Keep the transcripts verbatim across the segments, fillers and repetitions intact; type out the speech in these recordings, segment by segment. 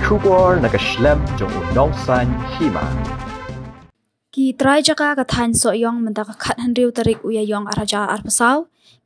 Khubor na ka shlem jong u nongsan hima. Ki trai jaka ka thaiñ Sohiong mynta ka khathynriew tarik u Ïaïong arhajar arphew saw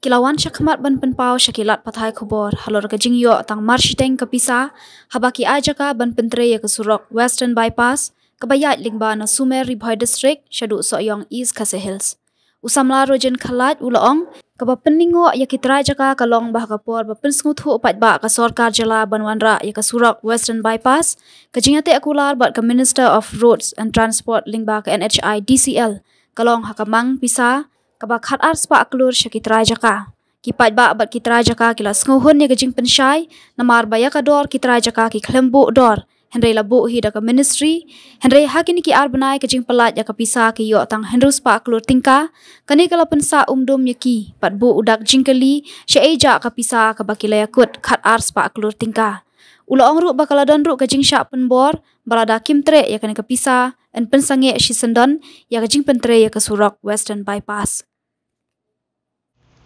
ki la wan shakhmat ban pynpaw sha ki lad pathai khubor halor ka jingïoh tang marshiteng ka pisa haba ki ai jaka ban pyntrei ïa ka surok Western Bypass kaba ïaid lyngba na Sumer, Ri Bhoi District shaduh Sohiong, East Khasi Hills. U samla Rojen Kharlait u la ong, kaba pynlyngngoh ïa ki trai jaka ka long ba ha ka por ba pynsngewthuh paidbah ka sorkar jylla ban wanrah ïa ka surok Western Bypass, ka jingïateh kular bad ka Minister of Roads and Transport lyngba ka N H I D C L ka long ha ka mang pisa kaba khatar spah klur sha ki trai jaka. Ki paidbah bad ki trai jaka ki la sngewhun ïa ka jingpynshai namar ba ïa ka dor ki trai jaka ki khlem buh dor, hynrei la buh hi da ka ministry. Hynrei ha kine ki ar bnai ka jingpyllait ïa ka pisa ki ïoh tang hynriew spah klur tyngka. Kane ka la pynsah umdum ïa ki bad buh u dak jingkylli shaei jia ka pisa kaba ki la ïakut khatar spah klur tyngka. U la ong ruh ba ka la don ruh ka jingshah pynbor ba lada kim treh ïa kane ka pisa yn pynsangeh shisyndon ïa ka jingpyntrei ïa ka surok Western Bypass.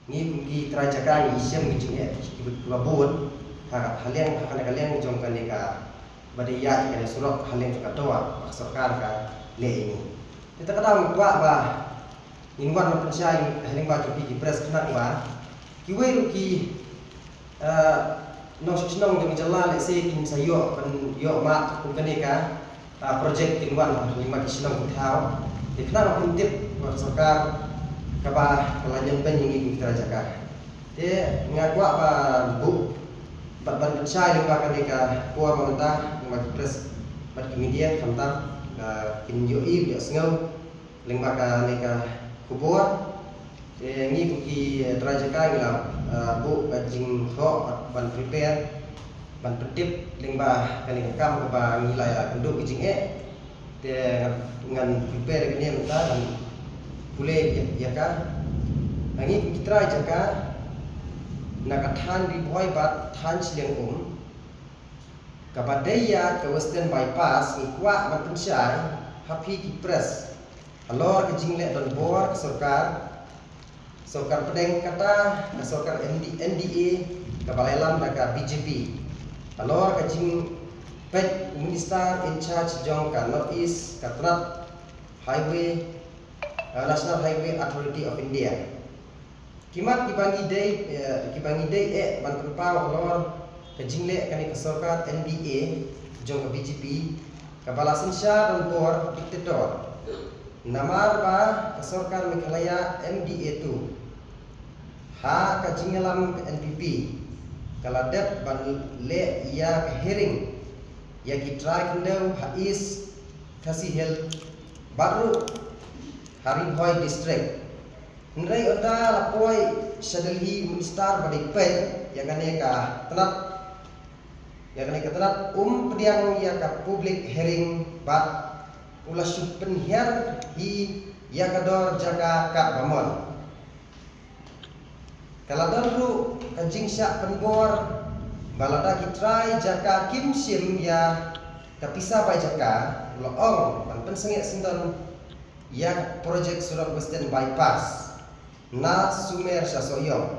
Ngi kum ki trai jaka ngi shim ki jingeh kiba bun ha, ha liang, ha kane ka liang jong kane kaba dei ïaid kane surok ha liang jong ka dor ba ka sorkar ka leh ïa ngi. Te kata ka daw ngi kwah ba ngin wan ban pynshai ha lyngba jong phi ki press khnang ba kiwei ruh ki, eh, nongshong shnong jong ka jylla lehse kim sa ïoh ban ïoh map kum kane ka, ah, project kin wan ha lyngba ki shnong ki thaw. Te khnang ba kin tip ba ka sorkar kaba ka la ñion beiñ ïa ngi kum ki trai jaka. Te nga kwah ban buh bad ban pynshai lyngba kane ka por mynta lyngba ki press bad ki media khamtam ba kin ïohi ïohsngew lyngba kane ka khubor. Te ngi kum ki, eh, trai jaka ngi la, eh, buh ka jingthoh ban prepare ban pyntip lyngba kane ka kam kaba ngi la ïa kynduh ka jingeh. Te ngan, ngan prepare kane mynta ngan pule ïa, ïa ka. Ngi kum ki trai jaka na ka thaiñ Ri Bhoi bad thaiñ Shillong Um kaba dei ïa ka Western Bypass ngi kwah ban pynshai ha phi ki press halor ka jingleh donbor ka sorkar, sorkar pdeng kata ka sorkar N D, N D A kaba la ïalam da ka B J P. Halor ka jingpeit u minister in charge jong ka North East ka tnat Highway, eh, National Highway Authority of India. Ki mat kiba ngi dei, eh, kiba ngi dei eh ban pynpaw halor ka jingleh kane ka sorkar N D A jong ka B J P kaba la synshar donbor dictator. Namar ba ka sorkar Meghalaya M D A two ha ka jingïalam ka N P P ka la dep ban leh ïa ka hearing ïa ki trai khyndew ha East Khasi Hills bad ruh ha Ri Bhoi District. Hynrei ynda la poi sha Delhi u minister ba dei peit ïa kane ka tnat, ïa kane ka tnat um pdiang ïa ka public hearing bad u la shu pynhiar hi ïa ka dor jaka katba mon. Ka la don ruh ka jingshah pynbor ba lada ki trai jaka kim shim ïa ka pisa bai jaka, u la ong ban pynsangeh shisyndon ïa ka projek surok Western Bypass na Sumer sha Sohiong.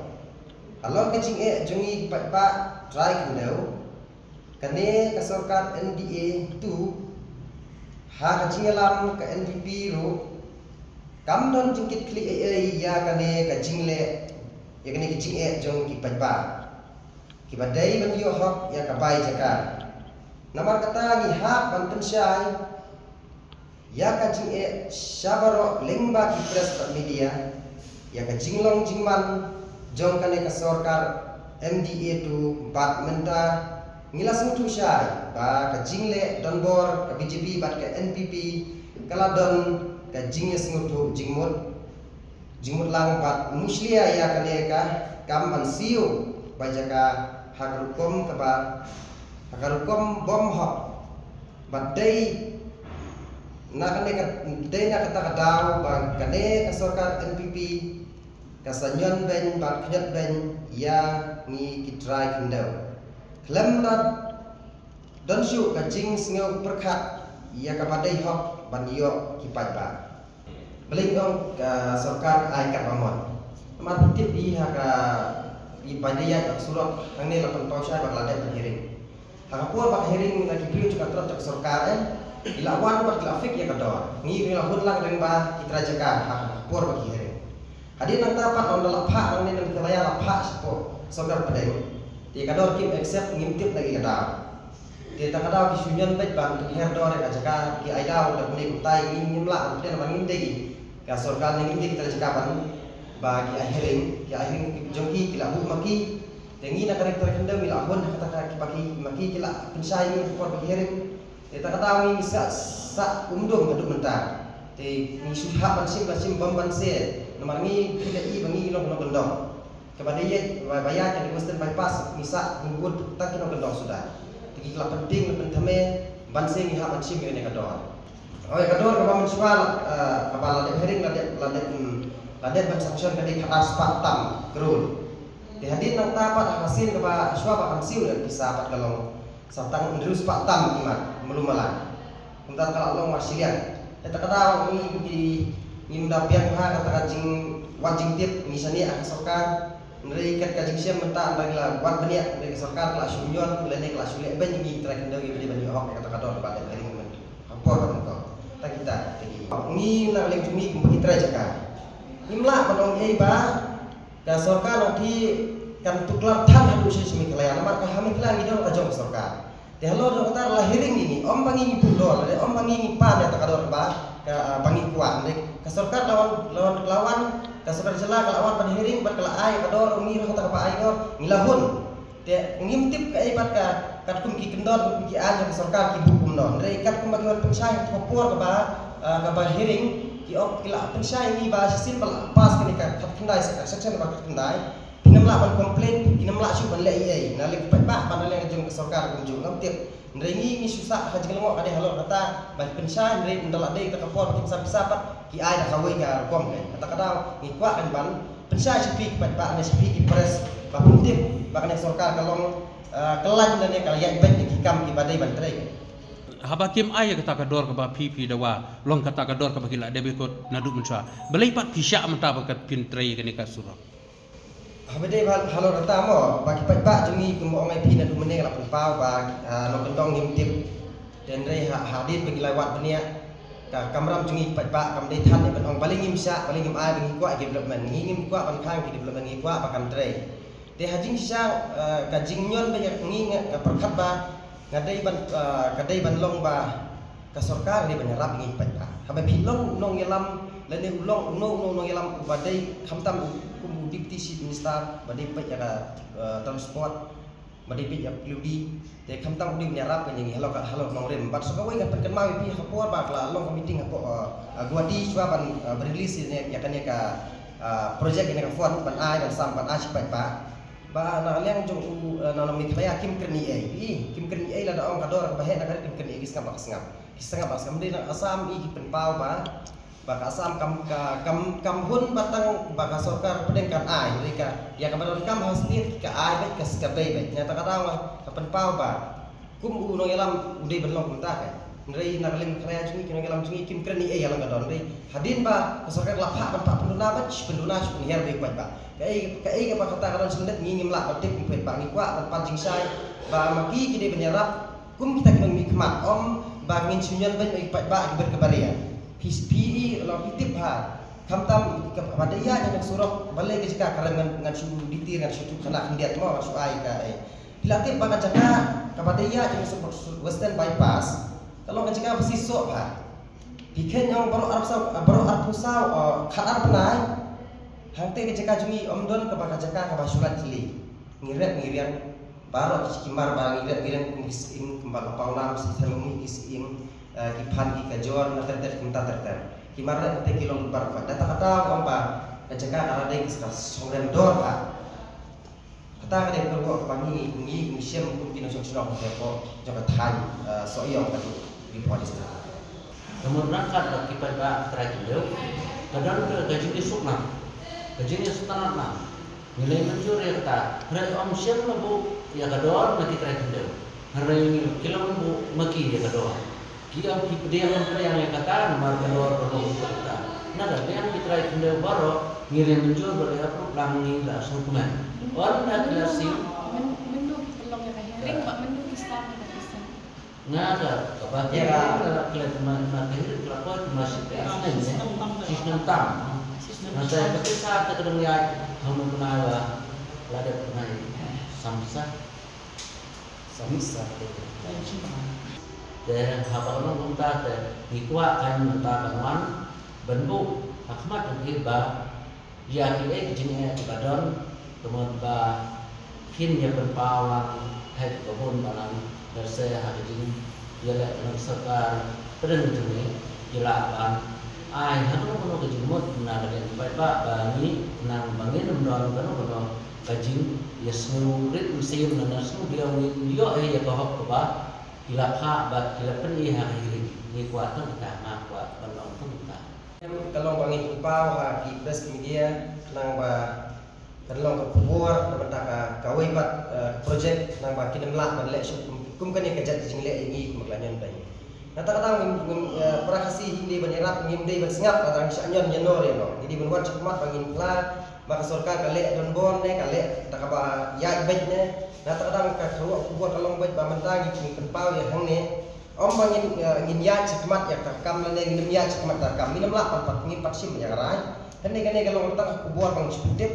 Halor ka jingeh jong ngi ki paidbah trai khyndew, kane ka sorkar N D A two ha ka jingïalam ka N P P ruh kam don jingkitkhlieh ei ei ïa kane ka jingleh, ïa kane ka jingeh jong ki paidbah kiba dei ban ïoh hok ïa ka bai jaka. Namar kata ngi hap ban pynshai ïa ka jingeh sha baroh lyngba ki press bad media ïa ka jinglong jingman jong kane ka sorkar M D A two bad mynta ngi la sngewthuh shai ba ka jingleh donbor ka B J P bad ka N P P ka la don ka jingïasngewthuh jingmut, jingmut lang bad mushlia ïa kane ka kam ban siew bai jaka ha ka rukom kaba, ha ka rukom bym hok. Bad dei na kane ka, dei na kata ka daw ba kane ka sorkar N P P ka sa ñion beiñ bad khñiot beiñ ïa ngi ki trai khyndew. Khlem da don shuh ka jingsngew pyrkhat ïa kaba dei hok ban ïoh ki paidbah. Balei ong ka sorkar ai katba mon? Namar tip hi ha ka, i ba dei ïa ka surok hangne la pynpaw shai ba ka la dep ban hearing. Ka por ba ka hearing na ki briew jong ka tlot jong ka sorkar, eh, ki la wan bad ki la fix ïa ka dor. Ngi, ngi la hun lang ryngba ki trai jaka ha ka por ba ki hearing. Hadien nangta pat, ynda la phah nangne na Meghalaya, la phah shapoh sorkar pdeng, te ka dor kim accept, ngim tip na ki ka daw. Te ta ka daw ki shu ñion beit ban her dor ïa ka jaka, ki ai daw da kumne kumtai, ngi ngim lah ban pdeng namar ngim dei ka sorkar ne ngim dei ki trai jaka ban ba ki ai hearing, ki ai hearing jong ki, ki la buh ma ki. Te ngi na ka ri ka trai khyndew ngi la hun ha kata ka, ki ba ki, ma ki ki la pynshai ngi ha ka por ba ki hearing. Te ta ka daw ngi sa, sa um dum haduh mynta. Te ngi shu hap ban shim, ban shim bam ban se. Namar ngi, phi la i ba ngi long nongkyndong. Kaba dei ïa, ba, ba ïa ka Western Bypass ngi sa ngi bud tang ki nongkyndong suda. Te ki la pynting, la pynthame, ban se ngi hap ban shim ïa kane ka dor. Oi, ka dor kaba mynshuwa la, eh, kaba la dep hearing, la dep, la dep, hmm, la dep ban sanction ka dei khatar spah tam klur. Te hadien nangta pat ha ka sien kaba shuwa ba kan siew ïa ka pisa pat ka long sa tang hynriew spah tam imat, mluh mala. Kumta ka la long marshiliang. Te ta ka daw ngi, ngi, ngim da biang ha kata ka jingwad jingtip, ngi shaniah ha ka sorkar. Hynrei kat ka jingshem mynta, hynrei la wad bniah, hynrei ka sorkar ka la shu ñion lane ka la shu leh beiñ, ngi trai khyndew ngi bniah bniah hok ïa kata ka dor ba dei hearing mynta. Ha por ba mynta. Ta kita, ta ki. Ngi na liang jong ngi kum ki trai jaka, ngim lah ban ong ei ba ka sorkar nangta kan tuklar than haduh sha Meghalaya, namar ka ha Meghalaya ngi don ka jong ka sorkar. Te halor don kata la hearing ngi, ym ba ngi ngi pyndonkam, ym ba ngi ngi pan ïa kata ka dor ba ka, ah, ba ngi kwah. Hynrei ka sorkar la wan, la wan, la wan, ka sorkar jylla ka la wan ban hearing bad ka la ai ka dor, ngi ruh kata kaba ai dor ngi la hun. Te ngim tip kaei pat ka, katkum ki kyndon, katkum ki aiñ jong ka sorkar ki buh kumno. Hynrei katkum ba ki wan pynshai ha ka por kaba, ah, kaba hearing, ki ong ki la pynshai ngi ba shisien ba la pass kane ka khatkhyndai, sa ka section ba khatkhyndai. Phin ym lah ban complain, phin ym lah shuh ban leh ei ei na liang ki paidbah bad na liang jong ka sorkar kumjuh, ngam tip. Hynrei ngi ngi shu sah ha ka jinglyngngoh ka dei halor kata ba pynshai, hynrei ynda la dei kata ka por ba ki pynshai pisa pat ki ai da kawei ka rukom ne. Kata ka daw ngi kwah kan ban pynshai sha phi ki paidbah ne sha phi ki press ba phin tip ba kane ka sorkar ka long, eh, ka lait lane ka ïaid beit ïa ki kam kiba dei ban trei. Haba kim ai ïa kata ka dor kaba phi phi dawa, long kata ka dor kaba ki la dep kot naduh mynshuwa. Balei pat phi shah mynta ba ka phin trei ïa kane ka surok? Haba dei ba halor kata mo, ba ki paidbah jong ngi kum ong ai phi naduh mynne la pynpaw ba, ah, nongkyndong ngim tip. Te hynrei ha, hadien ba ngi la wad bniah, ka kamram jong ngi ki paidbah kam dei than ïa ban ong balei ngim shah, balei ngim ai, ba ngi kwah ki development. Ngi ngim kwah ban khang ki development, ngi kwah ba kan trei. Te ha jingshisha, eh, ka jingñion ba ïa ngi nga, nga pyrkhat ba nga dei ban, eh, ka dei ban long ba ka sorkar dei ban ïarap ïa ngi paidbah. Haba phi long u nongïalam lane u long uno uno u nongïalam uba dei khamtam u kum u Deputy Chief Minister ba dei peit ïa ka, eh, transport, ba dei peit ïa ka P W D, te khamtam u dei ban ïarap ïa ngi halor ka, halor ka nongrim. Bad sa kawei nga pynkynmaw ïa phi ha ka por ba ka la long ka meeting hapoh, eh, eh, Guwahati shuwa ban, eh, ban release ïa kane, ïa kane ka, eh, project, ïa kane ka fund ban ai, ban sam, ban ai sha paidbah. Ba na liang jong u, eh, na, na Meghalaya kim kren ei ei. Ih, kim kren ei ei, lada ong ka dor kaba heh na ka ri kim kren ei ei, ki sngap ba ka sngap. Ki sngap ba ka sngap. Hynrei na Assam ih ki pynpaw ba, ba ka Assam kam, ka, kam, kam hun ba tang ba ka sorkar pdeng kan ai. Hynrei ka, ïa kaba donkam ha state ka ai beit, ka, ka bei beit. Nangta ka daw ka pynpaw ba kum u nongïalam u dei ban long kumta ka. Hynrei na ka liang Meghalaya jong ngi, ki nongïalam jong ngi kim kren ei ei ïa la ka dor. Hynrei hadien ba ka sorkar la phah ban phah pynduna bad shu pynduna shu pynhiar beit paidbah. Kaei, kaei kaba kata ka don shu leit, ngi ngim lah ban tip, paidbah ngi kwah ban pan jingshai ba ma ki ki dei ban ïarap kum kita ki nongmihkhmat, ym ba ngin shu ñion beit ïa ki paidbah ki beit ka baria. Phi, phi i la phi tip ha. Khamtam kaba dei ïa ka surok balei ka jaka ka rem ngan, ngan shu ditir, ngan shu tuh khana khyndiat mo, ngan shu ai ka ei. Phi la tip ba ka jaka kaba dei ïa jong ka Western Bypass ka long ka jaka ba shisha ba phi kheiñ ong baroh arphew saw, baroh arphew saw, eh, khatar bnai. Hangta ka jaka jong ngi ym don kaba ka jaka kaba shu lait khlieh. Ngi rep ngi riang baroh ki mar ba ngi rep ngi riang kum ki sying, kumba ka Pawnam, Sithermumih, ki sying, eh, ki Phan, ki Kajor, na ter ter kumta ter ter. Ki mar rep te ki long baroh. Kata kata ong ba ka jaka ka la dei ka shong rem dor ba. Kata ka dei ka rukom kaba ngi, ngi, ngi shem kum ki nongshong shnong hapoh jong ka thaiñ, eh, Sohiong ka dei Ri Bhoi District. Ka mut ryngkat bad ki paidbah trai khyndew ka don ka, ka jingïasuk nam, ka jingïasuk nam. Ngi leh mynjur ïa kata, hynrei ym shem na buh ïa ka dor na ki trai khyndew. Hynrei ngi, ki la buh ma ki ïa ka dor. Ki ong ki pdiang ym pdiang ïa kata namar ka dor ka dor kata. Na ka liang ki trai khyndew baroh ngi leh mynjur ba leh approve lang ngi la sngewkmen. Wan na ki la siew. Myn-, mynno ki pynlong ïa ka hearing, ba mynno ki stad ïa ka Nga ka ka ba ki ka la klet ma ma ki ka la ko ma shi ka snem ne. Shi snem tam. Na sa ka pisa ka dang ya ha ma na la la de na samsa. Samsa. Te ha ba long kumta te ngi kwah kan mynta ban wan ban buh ha khmat ki ba ïa ki eh jingeh ki ba don, ka mut ba kin ïa pynpaw lang ha ki ba bun ba lang, lehse ha ka jingïaleh ka sorkar pdeng jong ngi, ki lah ban ai ha kano kano ka jingmut na ka liang paidbah ba ngi nang ba ngin ym don kano kano ka jingïasngew rit mynsiem na na sngewdiaw ngin ïoh ïa ka hok kaba ki la phah bad ki la pyni ha ka hearing. Ngi kwah tang ka, nga kwah ban long tang ka. Em, ka long ba ngi pynpaw ha ki press media, khnang ba kan long ka khubor na bynta ka kawei pat, eh, ka project, khnang ba kin ym lah ban leh shuh kum, kum kane ka jait jingleh ïa ngi kum ka la ñion beiñ. Nangta ka dang ngim, ngim, eh, para Khasi hi dei ban ïarap, ngim dei ban sngap, ka dang sha ñion ñion nor ïa no. Ngi dei ban wan sha khmat ba ngin phla ba ka sorkar ka leh don bor ne ka leh da kaba ïaid beit ne. Nangta ka dang ka khubor ka long beit ba mynta ngi, ngi pynpaw ïa hangne. Ym ba ngin, eh, ngin ïaid shakhmat ïa ka kam lane ngin ym ïaid shakhmat ka kam. Ngin ym lah ban pat, ngin pat shim ïa ka rai. Kane, kane ka long tang ka khubor ba ngi shu pyntip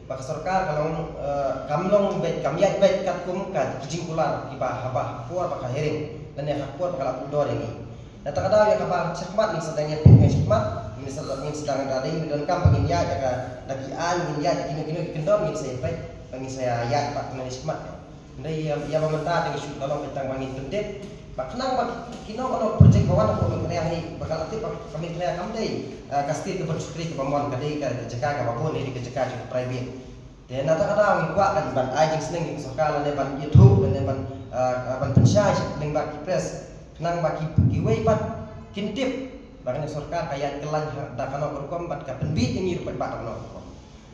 ba ka sorkar ka long, eh, kam long beit, kam ïaid beit katkum ka jingkular kiba haba ha por ba ka hearing lane ha por ba ka la pyndonkam ïa ngi. Nangta ka daw ïa kaba shakhmat ngin sa dang ïa peit ngin shakhmat, ngin sa dang, ngin sa dang da dei ngin donkam ba ngin ïaid ïa ka da ki aiñ, ngin ïaid ïa kino kino ki kyndon ngin sa ïa peit ba ngin sa ïaid pat ngin shakhmat. Hynrei ïa, ïa ba mynta te ngi shu ka long tang ba ngin pyntip ba khnang ba kino kino project ba wan hapoh Meghalaya hi ba ka la tip ba ka Meghalaya kam dei, eh, ka state ka ban shukri ka ba mon, ka dei ka, ka jaka ka ba bun, dei ka jaka jong private. Te nangta ka daw ngi kwah kan ban ai jingsneng ïa ka sorkar lane ban ïathuh lane ban, eh, ban pynshai lyngba ki press khnang ba ki, kiwei pat kin tip ba kane sorkar ka ïaid kyllaiñ ha da kano ka rukom bad ka pynbiej ïa ngi ruh pat ba da kano ka rukom.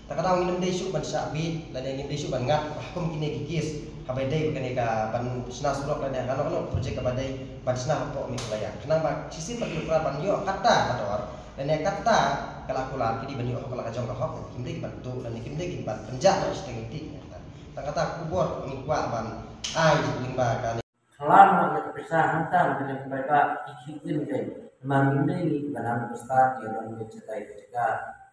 Ta ka daw ngin ym dei shuh ban shah bieit lane ngin ym dei shuh ban ngat ha kum kine ki case haba dei ba kane ka ban shna surok lane kano kano project kaba dei ban shna hapoh Meghalaya. Khnang ba shisien ba ki lukra ban ïoh kata ka dor lane kata ka la kular, ki dei ban ïoh hok la ka jong ka hok, kim dei ki ban tuh lane kim dei ki ban pynjah noh shiteng iti. Ta kata ka khubor ngi kwah ban ai lyngba kane. Khlem ïa ka pisa hangta mynta ka paidbah ki khih kin kein. Namar ngim dei ngi kiba nang bastad ïa ban leit shatai ka jaka.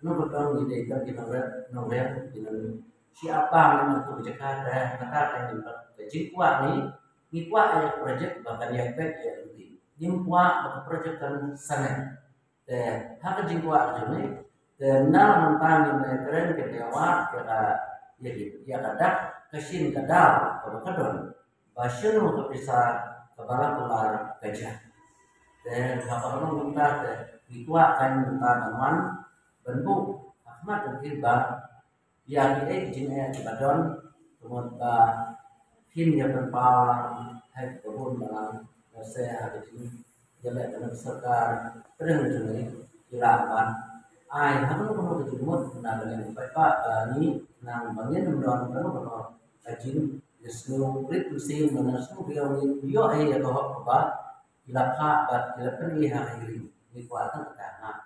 Nongkyndong ngi dei tang ki nongrep, nongrep ki nong shi apang nang tu ka jaka, te hangta ka ngi pat ka jingkwah ngi, ngi kwah ïa ka project ba kan ïa pek ïa ka lynti. Ngim kwah ba ka project kan sangeh. Te ha ka jingkwah ka jong ngi, te na mynta ngi me kren, ngi me wad ïa ka, ïa ki, ïa ka dak ka shin ka daw kaba ka don ba shano ka pisa kaba la kular ka jia. Te ha kaba long mynta te ngi kwah kan mynta ban wan ban buh ha khmat jong ki ba ïa ki eh jingeh ki ba don, ka mut ba kin ïa pynpaw lang ha ki ba bun ba lang, lehse ha ka jingïaleh ka sorkar pdeng jong ngi, ki lah ban ai ha kano kano ka jingmut na ka liang paidbah ba ngi nang ba ngin ym don kano kano ka jingïasngew rit mynsiem, ba ngin sngewdiaw ngin ïoh ïa ka hok kaba ki la phah bad ki la pyni ha ka hearing. Ngi kwah tang ka, nga